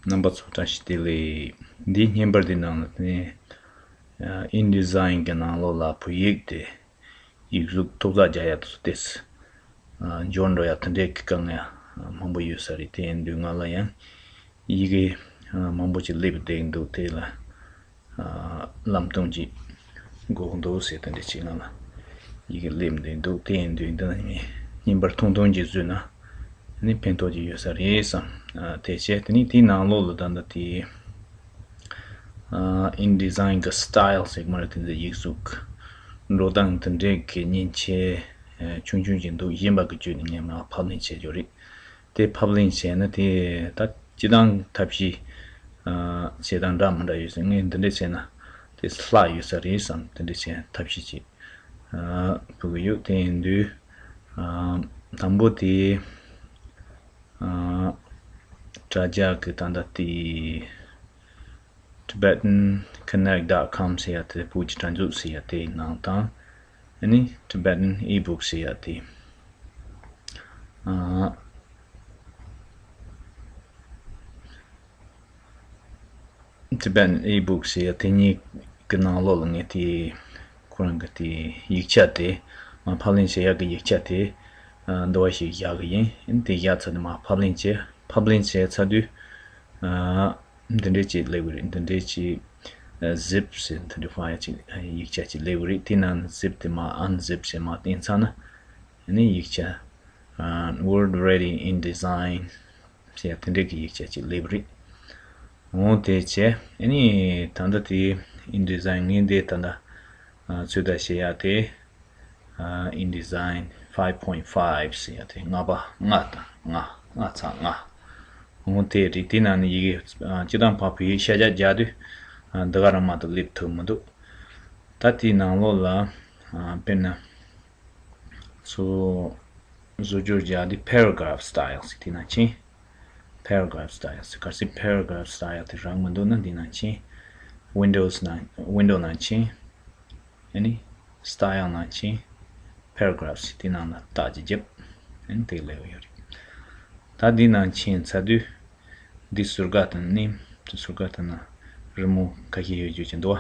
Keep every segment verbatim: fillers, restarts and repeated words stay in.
རྣམ་པ་ཚོ་བཀྲ་ཤིས་བདེ་ལེགས། འདི་བརྙན་པར་འདི་ནང་ལ་ནི་InDesign གི་ནང་ལོགས་ལ་བོད་ཡིག་དེ་ཡིག་གཟུགས་ཐོག་རྩ་རྒྱག་ཡ་དེ་ཚོ་ཏོག་ཙམ་འབྱོར་འགྲོ་ཡ་དེ་འདྲའི་གི་དཀའ་ངལ་མང་པོ་ཡོད་ས་རེད། དེ་ཡིན་དུས་ང་ལ་ཡང་ཡི་གེ་མང་པོ་ཅིག་སླེབས་བསྡད་འདུག་དེ་ལ་ལམ་སྟོན་ཅིག་དགོས་འདུག་ཟེར་དེ་འདྲ་ཅིག་ང་ལ་ཡི་གེ་སླེབས་བསྡད་འདུག་དེ་ཡིན་དུས་འདི་ནི་བརྙན་པར་ཐུང་ཐུང་ཅིག་བཟོས་ན་ནི་ཕན་ཐོགས་ཅིག་ཡོད་ས་རེད་བསམ། དེ་བྱས་དེ་ནི་དེའི་ནང་ལོགས་ལ་ད་ལྟ་དེ་InDesign གི་style ཟེར་གྱི་མ་རེད། དེ་ཚོ་ཡིག་གཟུགས་འགྲོ་སྟངས་དེ་འདྲའི་གི་མཉེན་ཆས་ཆུང་ཆུང་ཅིག་འདུག་གཞན་པ་གི་བརྒྱུད་ནས་ངས་མར་ཕབ་ལེན་བྱེད་རྒྱུ་རེད། དེ་ཕབ་ལེན་བྱས་ན་དེ་ད་སྤྱི་བཏང་ཐབས་ཤེས་བྱེད་སྟངས་འདྲ་མི་འདྲ་ཡོད་ཟེར། ངས་འདི་འདྲ་བྱས་ན་དེ་སླ་ཡོད་ས་རེད་བསམ། དེ་འདྲ་བྱས་ཐབས་ཤེས་ཅིག་ཕུལ་གི་ཡོད། དེ་ཡིན་དུས་དང་པོ་དེ་དྲ་རྒྱ་གི་ད་ལྟ་དེ་Tibetan Connect dot com ཟེར་ཡ་དེ་བོད་ཀྱི་སྒྲ་འཇུག་ཟེར་ཡ་དེའི་ནང་དང་ཨ་ནི་Tibetan ebook ཟེར་ཡ་དེ་ཨ། Tibetan ebook ཟེར་ཡ་དེ་གཉིས་ཀྱི་ནང་ལོགས་ལ་ངས་དེ་ཁོ་རང་གི་དེ་ཡིག་ཆ་དེ་མར་ཕབ་ལེན་བྱེད་ཡག་གི་ཡིག་ཆ་དེ་འདི་བ་ཞིག་བཞག་གི་ཡིན། དེ་བཞག་ཚར་དུས་མར་ཕབ་ལེན་བྱས། ཕབ་ལེན་བྱས་ཚར་དུས་འདི་འདྲའི་ཅིག་སླེབས་གི་རེད། འདི་འདྲའི་ཅིག zip ཟེར་འདི་འདྲའི་ཕ་ཡ་ཅིག་ཡིག་ཆ་ཅིག་སླེབས་གི་རེད། དེ་ནང་zip དེ་མར་unzip ཟེར་མར་བཏོན་ཚར་ན་ཨ་ནི་ཡིག་ཆ་Word Ready InDesign ཟེར་ཡ་དེ་འདྲའི་གི་ཡིག་ཆ་ཅིག་སླེབས་རེད། འོ་དེ་བྱས་ཨ་ནི་ད་ལྟ་དེ་InDesign ངས་འདི་ད་ལྟ་ཚོད་ལྟ་བྱེད་ཡ་དེ་InDesign five point five ཟེར་ཡ་དེ་ལྔ་པ་ལྔ་དང་ལྔ་ལྔ་ཚེག་ལྔ། འོ་དེ་རེད། དེ་ནང་ནས་ཡི་གེ་སྤྱི་བཏང་ཕར་བོད་ཡིག་ཤ་རྒྱགས་རྒྱག་དུས་འདི་ག་རང་མ་གཏོགས་སླེབས་ཐུབ་མི་འདུག་ད་དེའི་ནང་ལོགས་ལ་དཔེར་ན། ཚོ་བཟོ་བཅོས་རྒྱག་དུས་paragraph style ཟེར་དེ་ནང་ཕྱིན། Paragraph style ཟེར་གལ་སྲིད་paragraph style དེ་རག་མི་འདུག་ན་འདི་ནང་ཕྱིན། Windows ནང་Window ནང་ཕྱིན། ཨ་ནི་style ནང་ཕྱིན། Paragraph ཟེར་དེ་ནང་ལ་རྟགས་ཅིག་བརྒྱབ། ཨ་ནི་དེ་སླེབས་ཡོད་རེད། ད་འདི་ནང་ཕྱིན་ཚར་དུས་འདི་ཟུར་ཁ་དང་མནན། འདི་ཟུར་ཁ་དང་ན་རི་མོ་ཁ་ཤས་ཡོད་རྒྱུ་ཅིག་འདུག་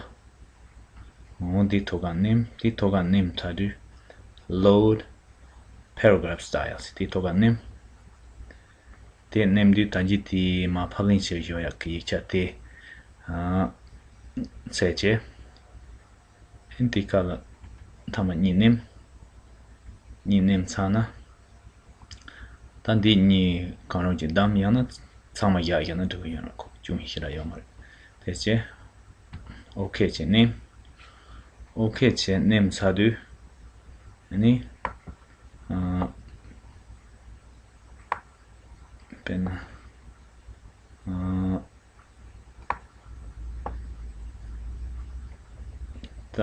བ། འོ་འདི་ཐོག་ཁ་མནན། འདི་ཐོག་ཁ་མནན་ཚར་དུས་load paragraph style ཟེར་དེ་ཐོག་ཁ་མནན། དེ་མནན་དུས་ད་གིན་དེ་མར་ཕབ་ལེན་བྱས་བཞག་ཡག་གི་ཡིག་ཆ་དེ་འཚོལ་བྱས། ཨ་ནི་དེ་ཁ་ལ་མཐའ་མ་གཉིས་མནན། གཉིས་མནན་ཚར་ན། ད་འདི་གཉིས་གང་རུང་ཅིག་བདམས། ཡང་ན་ཚང་མ་བཞག་བཞག་ན་འགྲིག་གི་ཡོད་ན་ཁོ་ཅུང་ཞིག་ར་ཡོད་མ་རེད། དེ་བྱས་OK བྱས་མནན། OK བྱས་མནན་ཚར་དུས་ཨ་ནི་ཨ། དཔེར་ན་ཨ། ད་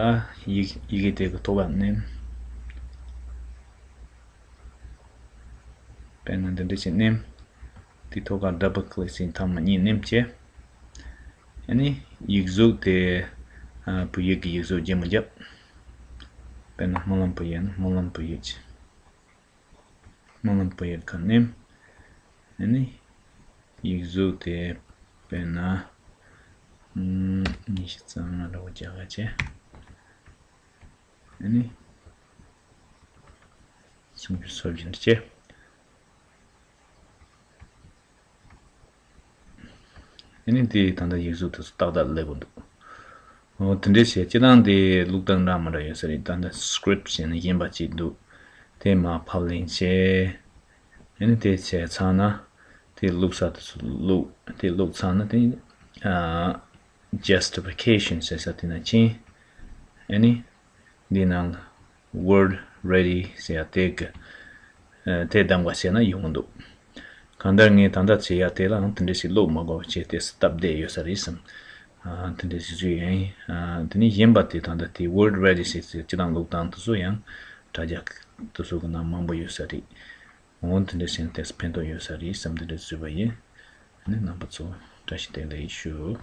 ཡི་ཡི་གེ་དེ་གི་ཐོག་ཁ་མནན། དཔེར་ན་འདི་འདྲ་ཞིག་མནན། དེ་ཐོག་ཁ་double click ཟེར་མཐའ་མ་གཉིས་མནན་བྱས། ཨ་ནི་ཡིག་གཟུགས་དེ་ཨ། བོད་ཡིག་གི་ཡིག་གཟུགས་རྗེས་མ་བརྒྱབ། དཔེར་ན་སྨོན་ལམ་བོད་ཡིག་ཡིན་ན་སྨོན་ལམ་བོད་ཡིག་བྱས། སྨོན་ལམ་བོད་ཡིག་ཁ་མནན། ཨ་ནི་ཡིག་གཟུགས་དེ་དཔེར་ན་ཉི་ཤུ་རྩ་ལྔ་འདྲ་བོ་རྒྱག་ག་བྱས། ཨ་ནི་སུམ་ཅུ་སོ་བཞི་འདྲ་བྱས། ཨ་ནི་དེ་ད་ལྟ་ཡིག་གཟུགས་དེ་ཚོ་ཏག་ཏག་སླེབས་པ་འདུག་འོ་དེ་འདྲས་བྱས། སྤྱིར་བཏང་དེ་བླུགས་སྟངས་འདྲ་མི་འདྲ་ཡོད་ས་རེད། ད་ལྟ་script ཟེར་ནས་གཞན་པ་གཅིག་འདུག་དེ་མར་ཕབ་ལེན་བྱས། ཨ་ནི་དེ་བྱས་ཚར་ན་དེ་བླུགས་ས་དེ་ཚོ་བླུགས། དེ་བླུགས་ཚར་ན་དེ་ཨ། Justification ཟེར་ས་དེ་ནང་ཕྱིན། ཨ་ནི་འདི་ནང་ལ་Word Ready ཟེར་ཡ་དེ་གི་ཨ། དེ་གདམ་ག་བྱས་ན་ཡོང་གི་འདུག་གང་ལྟར་ངས་ད་ལྟ་བྱེད་ཡ་དེ་ལའང་དེ་འདྲ་ཞིག་བླུགས་མ་དགོས་པ་བྱས་ཏེ་སྟབས་བདེ་ཡོད་ས་རེད་བསམ། ཨ། དེ་འདྲ་ཞིག་བཟོས་ཡིན། ཨ། དེ་ནས་གཞན་པ་དེ་ད་ལྟ་དེ་Word Ready ཟེར་ཚེ་སྤྱིར་བཏང་བླུགས་སྟངས་དེ་ཚོ་ཡང་དྲ་རྒྱ་དེ་ཚོ་གི་ནང་མང་པོ་ཡོད་ས་རེད། འོ་དེ་འདྲ་བྱས་ན་ཏོག་ཙམ་ཕན་ཐོགས་ཡོད་ས་རེད་བསམ། དེ་འདྲ་བཟོས་པ་ཡིན། ཨ་ནི་རྣམ་པ་ཚོ་བཀྲ་ཤིས་བདེ་ལེགས་ཞུ།